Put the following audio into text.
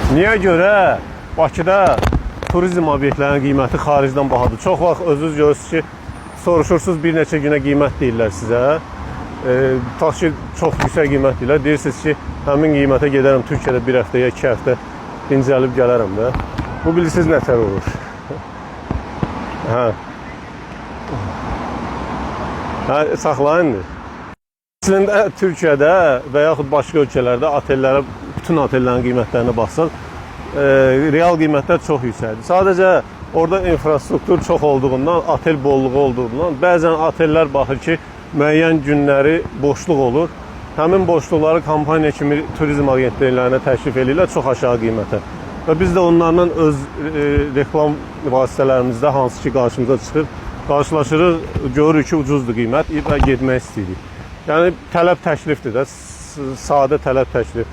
Niyə görə Bakıda turizm obyektlərinin qiyməti xaricdən bahadır? Çox vaxt özünüz görürsünüz ki, soruşursunuz, bir neçə günə qiymət deyirlər sizə. Tutaq ki, çox yüksək qiymət deyirlər. Deyirsiniz ki, həmin qiymətə gedərəm Türkiyədə bir həftə ya 2 həftə dincəlib gələrəm də. Bu bilirsiniz nətər olur? Hə. Hə, saxlayın indi. Əslində Türkiyədə və yaxud başqa ölkələrdə otellərə, bütün otellərin qiymətlərinə baxsaq, real qiymətlər çox yüksəkdir. Sadəcə orada infrastruktur çox olduğundan, otel bolluğu olduğundan bəzən otellər baxır ki, müəyyən günləri boşluq olur. Həmin boşluqları kampaniya kimi turizm agentliklərinə təklif eləyirlər çox aşağı qiymətə. Və biz də onlarla öz reklam vasitələrimizdə hansı ki qarşımıza çıxır, qarşılaşırıq, görürük ki, ucuzdur qiymət və getmək istəyirik. Yəni tələb təklifdir də, sadə tələb təklif.